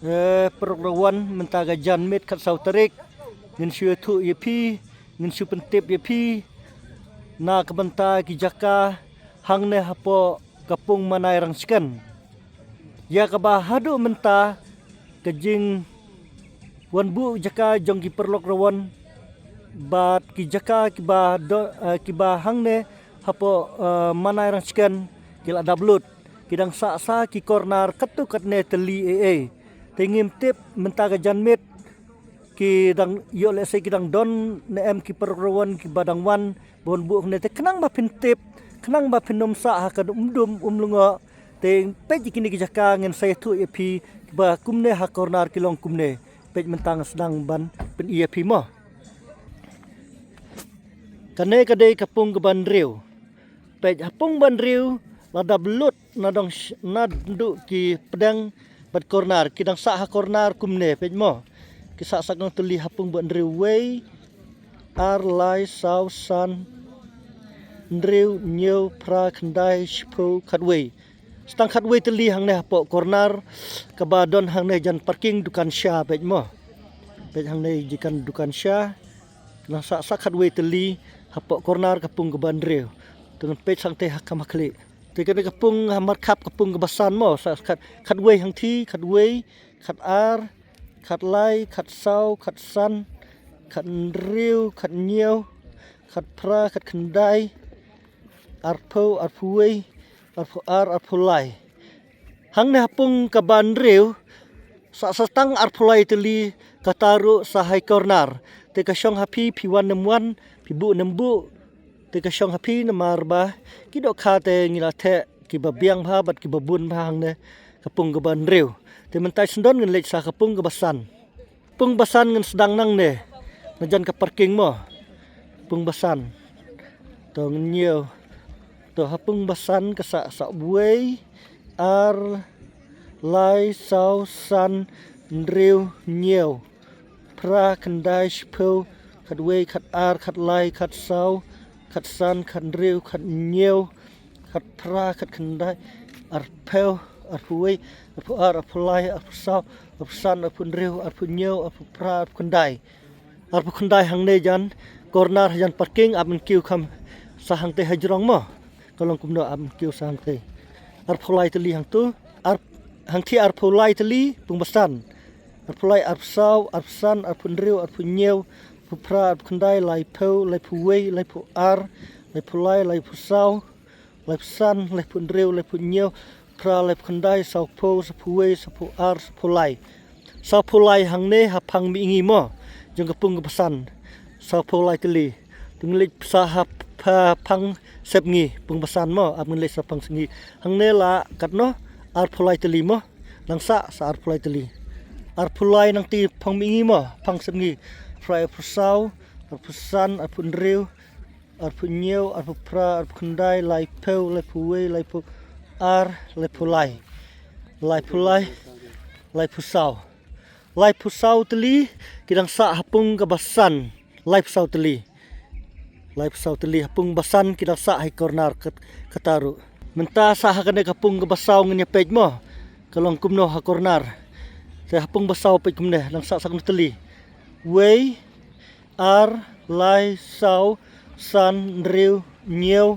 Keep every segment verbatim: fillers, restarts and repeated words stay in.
Eh, paralok rawan, mynta ka janmiet khatsaw tarik, ngin shu ïathuh ïa phi, ngin shu pyntip ïa phi na ka bynta ki jaka hangne hapoh ka Pung Manai Rangshken. Ïa kaba haduh mynta ka jingwan buh jaka jong ki paralok rawan bad ki jaka kiba do, eh, kiba hangne hapoh, eh, Manai Rangshken ki la dap lut. Ki dang sah sa ki corner katto katne tylli ei ei. Te ngim tip mynta ka janmiet ki dang ïoh lehse ki dang don ne em ki paralok rawan kiba dang wan ban buh hangne. Te khnang ba phin tip, khnang ba phin ym sah ha ka dum dum um lyngngoh. Te peit ïa kine ki jaka, ngin sa ïathuh ïa phi ba kumne ha corner ki long kumne. Peit mynta nga sdang ban pyni ïa phi mo. Kane ka dei ka pung kaba hynriew. Peit ha pung ba hynriew la dap lut nadong sh-, naduh ki pdeng bad corner ki dang sah ha corner kumne, peit mo. Ki sah sa kong tylli ha pung ba hynriew, wei, ar, lai, saw, san, hynriew, hynñiew, phra, khyndai, shiphew, khatwei. Sa tang khatwei tylli hangne hapoh corner kaba don hangne jan parking dukan sha, peit mo. Peit hangne jan dukan sha. Nang sah sa khatwei tylli hapoh corner ka pung kaba hynriew. Te nang peit sangtai ha kham ha khlieh. Te kane ka pung ha markhap ka pung kaba san mo, sah khat, khatwei hangthie, khatwei, khatar, khatlai, khatsaw, khatsan, khathynriew, khathynñiew, khatphra, khatkhyndai, arphew, arphew wei, arphew ar, arphew lai. Hangne ha pung kaba hynriew, sah sa tang arphew lai tylli, kata ruh sa ha i corner. Te ka shong ha phi, phi wan ne ym wan, phi buh ne ym buh. Te ka shong ha phi namar ba ki dohkha te ngi la theh kiba biang bha bad kiba bun bha hangne ka pung kaba hynriew. Te mynta sngewdon ngin leit sa ka pung kaba san. Pung ba san ngin sdang nangne. Na jan ka parking mo. Pung ba san. To ngin ñiew. To ha pung ba san ka sah, sah wei, ar, lai, saw, san, hynriew, ñiew, phra, khyndai, shiphew, khatwei, khatar, khatlai, khatsaw, khatsan, khathynriew, khatñiew, khatphra, khatkhyndai, arphew, arphew wei, arphew ar, arphew lai, arphew saw, arphew san, arphew hynriew, arphew ñiew, arphew phra, arphew khyndai. Arphew khyndai hangne jan corner jan parking, ap ngin kiew kham sa hangtei ha jrong mo. Ka long kumno, ap ngin kiew sa hangtei. Arphew lai tylli hangtu, ar, hangthie arphew lai tylli, pung ba san. Arphew lai, arphew saw, arphew san, arphew hynriew, arphew ñiew, arphew phra, arphew khyndai, laiphew, laiphew wei, laiphew ar, laiphew lai, laiphew saw, laiphew san, laiphew hynriew, laiphew ñiew, phra, laiphew khyndai, sawphew, sawphew wei, sawphew ar, sawphew lai. Sawphew lai hangne ha phang mihngi mo. Jong ka pung ba san. Sawphew lai tylli. Te ngin leit sa ha pha-, phang sepngi, pung ba san mo, ap ngin leit sa phang sepngi. Hangne la katno, arphew lai tylli mo. Nang sah sa arphew lai tylli. Arphew lai nangta phang mihngi mo, phang sepngi. Phra, arphew saw, arphew san, arphew hynriew, arphew ñiew, arphew phra, arphew khyndai, laiphew, laiphew wei, laiphew ar, laiphew lai. Laiphew lai, laiphew saw. Laiphew saw tylli, ki dang sah ha pung kaba san. Laiphew saw tylli. Laiphew saw tylli ha pung ba san ki dang sah ha i corner kat-, kata ruh. Mynta sa ha kane ka pung kaba saw ngin ïa peit mo. Ka long kumno ha corner. Te ha pung ba saw peit kumne, dang sah sa kumno tylli. Wei, ar, lai, saw, san, hynriew, ñiew,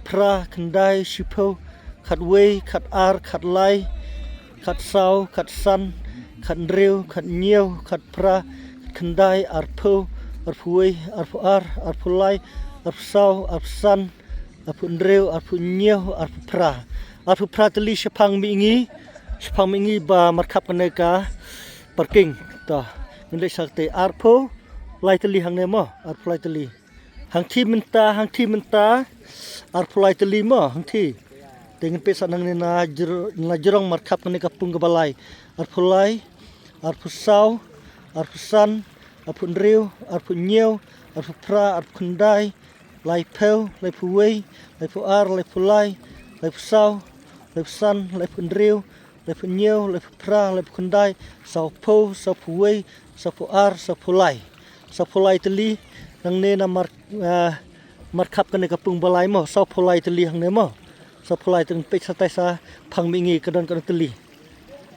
phra, khyndai, shiphew, khatwei, khatar, khatlai, khatsaw, khatsan, khathynriew, khatñiew, khatphra, khatkhyndai, arphew, arphew wei, arphew ar, arphew lai, arphew saw, arphew san, arphew hynriew, arphew ñiew, arphew phra. Arphew phra tylli shaphang mihngi, shaphang mihngi ba markhap kane ka parking. To, ngin leit sa te arphew lai tylli hangne mo, arphew lai tylli. Hangthie mynta, hangthie mynta, arphew lai tylli mo, hangthie. Te ngin peit sa nangne na jr-, na jrong markhap kane ka pung kaba lai. Arphew lai, arphew saw, arphew san, arphew hynriew, arphew ñiew, arphew phra, arphew khyndai, laiphew, laiphew wei, laiphew ar, laiphew lai, laiphew saw, laiphew san, laiphew hynriew, laiphew ñiew, laiphew phra, laiphew khyndai, sawphew, sawphew wei, sawphew ar, sawphew lai. Sawphew lai tylli, nangne na mar-, ah, markhap kane ka pung ba lai mo, sawphew lai tylli hangne mo. Sawphew lai tylli peit sa tai sa phang mihngi ka don katno tylli.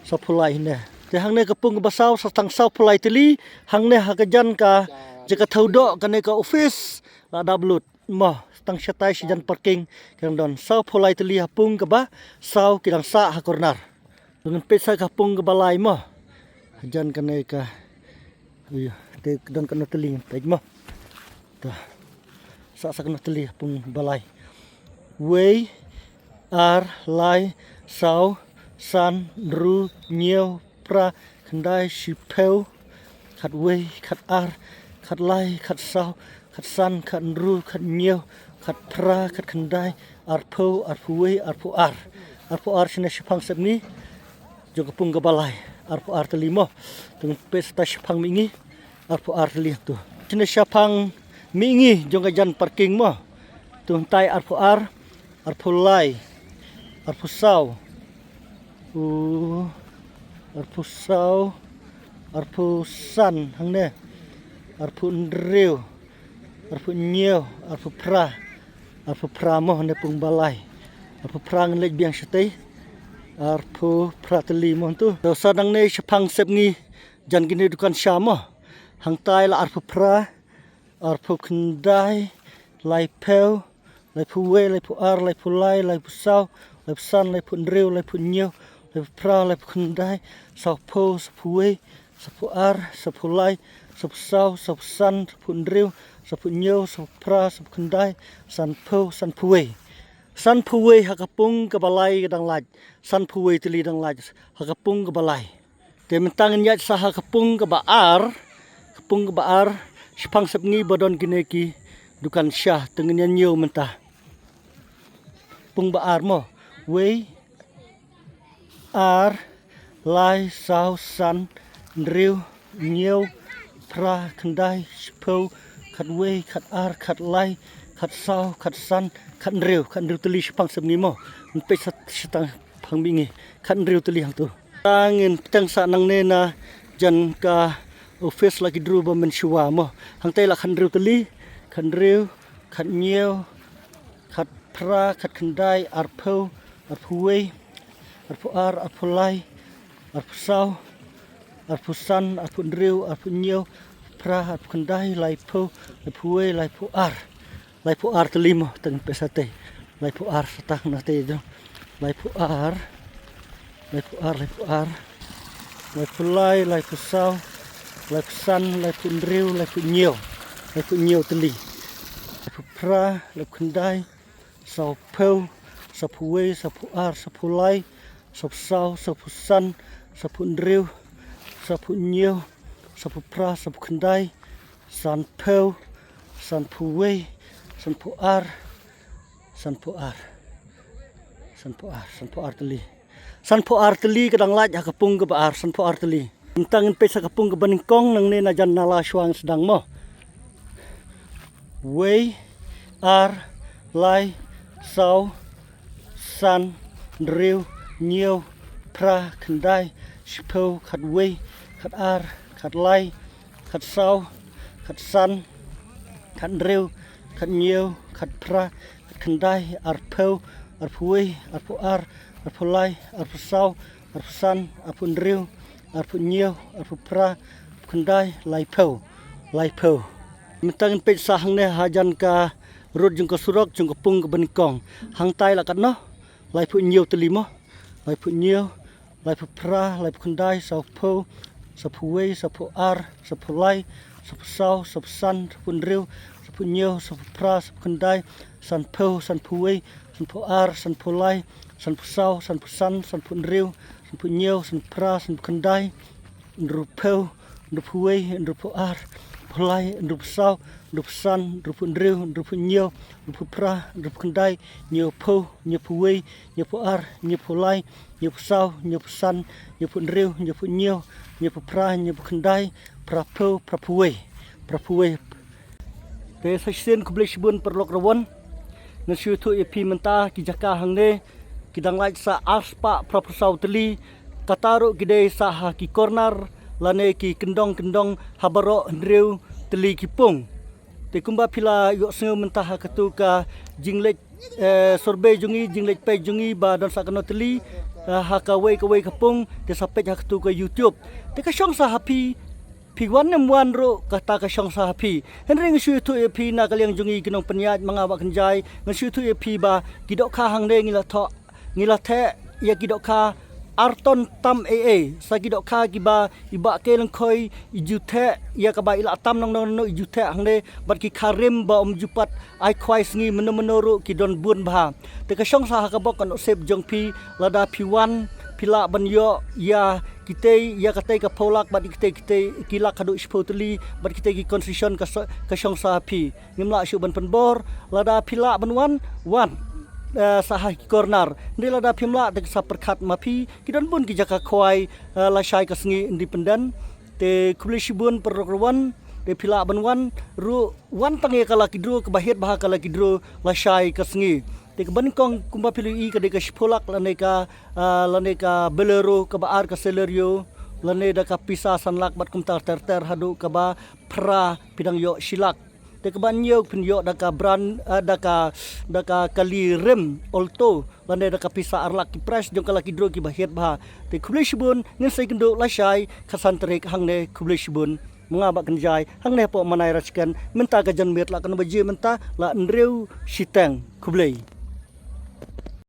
Sawphew lai ne. Te hangne ka pung kaba saw, sa tang sawphew lai tylli. Hangne ha ka jan ka jaka thawdoh kane ka office la dap lut. Mo, tang shatai shi jan parking ki dang don. Sawphew lai tylli ha pung kaba saw ki dang sah ha corner. Ngan peit sa ka pung kaba lai mo. Jan kane ka. Ayo, te don kano tylli ngan peit mo. Ta. Sa sa kano tylli ha pung kaba lai. Wei, ar, lai, saw, san, hynriew, hynñiew, phra, khyndai, shiphew, khatwei, khatar, khatlai, khatsaw, khatsan, khathynriew, khathynñiew, khatphra, khatkhyndai, arphew, arphew wei, arphew ar. Arphew ar shane shaphang sepngi jong ka pung kaba lai. Arphew ar tylli mo. Te ngan peit sa ta shaphang mihngi. Arphew ar tylli tu. Shane shaphang mihngi jong ka jan parking mo. Tu hangtai arphew ar, arphew lai, arphew saw. U, arphew saw, arphew san hangne, arphew hynriew, arphew hynñiew, arphew phra, arphew phra mo hangne pung ba lai. Arphew phra ngan leit biang shatei. Arphew phra tylli mo tu. Te sa nangne shaphang sepngi jan kine dukan sha mo. Hangtai la arphew phra, arphew khyndai, laiphew, laiphew wei, laiphew ar, laiphew lai, laiphew saw, laiphew san, laiphew hynriew, laiphew hynñiew, laiphew phra, laiphew khyndai, sawphew, sawphew wei, sawphew ar, sawphew lai, sawphew saw, sawphew san, sawphew hynriew, sawphew hynñiew, sawphew phra, sawphew khyndai, sanphew, sanphew wei. Sanphew wei ha ka pung kaba lai ka dang lait. Sanphew wei tylli dang lait ha ka pung kaba lai. Te mynta ngan ïaid sa ha ka pung kaba ar, ka pung kaba ar, shaphang sepngi ba don kine ki dukan sha, te ngan ïa ñiew mynta. Pung ba ar mo, wei, ar, lai, saw, san, hynriew, hynñiew, phra, khyndai, shiphew, khatwei, khatar, khatlai, khatsaw, khatsan, khathynriew, khathynriew tylli shaphang sepngi mo. Ngan peit sa shaphang mihngi, khathynriew tylli hangtu. Tang in tang sa nangne na jan ka office la ki dru ba mynshuwa mo. Hangtai la khathynriew tylli, khathynriew, khathynñiew, khatphra, khatkhyndai, arphew, arphew wei, arphew ar, arphew lai, arphew saw, arphew san, arphew hynriew, arphew hynñiew, phra, arphew khyndai, laiphew, laiphew wei, laiphew ar. Laiphew ar tylli mo, tang peit sa tei. Laiphew ar sa tang na tei jong. Laiphew ar. Laiphew ar, laiphew ar. Laiphew lai, laiphew saw, laiphew san, laiphew hynriew, laiphew hynñiew. Laiphew hynñiew tylli. Laiphew phra, laiphew khyndai, sawphew, sawphew wei, sawphew ar, sawphew lai, sawphew saw, sawphew san, sawphew hynriew, sawphew hynñiew, sawphew phra, sawphew khyndai, sanphew, sanphew wei, sanphew ar, sanphew ar, sanphew ar, sanphew ar tylli. Sanphew ar tylli ka dang lait ha ka pung kaba ar, sanphew ar tylli. Mynta ngan peit sa ka pung kaba nyngkong nangne na jan nala shuwa ngan sdang mo. Wei, ar, lai, saw, san, hynriew, hynñiew, phra, khyndai, shiphew, khatwei, khatar, khatlai, khatsaw, khatsan, khathynriew, khathynñiew, khatphra, khatkhyndai, arphew, arphew wei, arphew ar, arphew lai, arphew saw, arphew san, arphew hynriew, arphew hynñiew, arphew phra, arphew khyndai, laiphew, laiphew. Mynta ngan peit sa hangne ha jan ka rud jong ka surok jong ka pung kaba nyngkong. Hangtai la katno? Laiphew hynñiew tylli mo. Laiphew hynñiew, laiphew phra, laiphew khyndai, sawphew, sawphew wei, sawphew ar, sawphew lai, sawphew saw, sawphew san, sawphew hynriew, sawphew hynñiew, sawphew phra, sawphew khyndai, sanphew, sanphew wei, sanphew ar, sanphew lai, sanphew saw, sanphew san, sanphew hynriew, sanphew hynñiew, sanphew phra, sanphew khyndai, hynriewphew, hynriewphew wei, hynriewphew ar, hynriewphew lai, hynriewphew saw, hynriewphew san, hynriewphew hynriew, hynriewphew hynñiew, hynriewphew phra, hynriewphew khyndai, hynñiewphew, hynñiewphew wei, hynñiewphew ar, hynñiewphew lai, hynñiewphew saw, hynñiewphew san, hynñiewphew hynriew, hynñiewphew hynñiew, hynñiewphew phra, hynñiewphew khyndai, phraphew, phraphew wei, phraphew wei. Te sa shisien khublei shibun paralok rawon. Ngan shu ïathuh ïa phi mynta ki jaka hangne ki dang lait sa arspah phraphew saw tylli. Kata ruh ki dei sa ha ki corner lane ki kyndong kyndong ha baroh hynriew tylli ki pung. Te kumba phi la ïohsngew mynta ha katu ka jingleit, eh, survey jong ngi, jingleit peit jong ngi ba don sa kano tylli, ha kawei kawei ka pung, te sa peit ha katu ka YouTube. Te ka shong sa ha phi, phi wan ne em wan ruh, kata ka shong sa ha phi. Hynrei nga shu ïathuh ïa phi na ka liang jong ngi ki nongpynïaid, ma nga Bah Kynjai, nga shu ïathuh ïa phi ba ki dohkha hangne ngi la thoh, ngi la theh ïa ki dohkha ar ton tam ei ei, sa ki dohkha kiba i Bah K Lyngkhoi i ju theh, ïa kaba i la tam nangno nangno i ju theh hangne, bad ki kha rim ba ym ju pat ai khwai sngi mynno mynno ruh ki don bun bha. Te ka shong sa ha ka bok ka nusip jong phi, lada phi wan, phi lah ban ïoh ïa kitei, ïa katei ka phew lak bad kitei, kitei ki lak haduh shiphew tylli bad kitei ki concession, ka so-, ka shong sa ha phi. Ngim lah shuh ban pynbor, lada phi lah ban wan, wan, eh, sa ha ki corner. Hynrei lada phim lah, te sa pyrkhat ma phi, ki don bun ki jaka khwai, eh, lashai ka sngi Independent. Te khublei shibun paralok ruh wan, te phi lah ban wan ruh, wan tang ïa ka lucky draw, kaba hit bha ka lucky draw lashai ka sngi. Te kaba nyngkong kumba phi la ïohi ka dei ka shiphew lak lane ka, ah, lane ka Bolero, kaba ar ka Celerio, lane da ka pisa san lak bad kumta ter ter haduh kaba phra phi dang ïoh shi lak. Te kaba hynñiew phin ïoh da ka brand, eh, da ka, da ka kali rim Alto, lane da ka pisa ar lak. Ki prize jong ka lucky draw kiba hit bha. Te khublei shibun, ngin sa ïakynduh lashai ka san tarik hangne, khublei shibun. Ma nga Bah Kynjai, hangne hapoh Manai Rajkent, mynta ka janmiet la katno baje mynta, la hynriew shiteng. Khublei.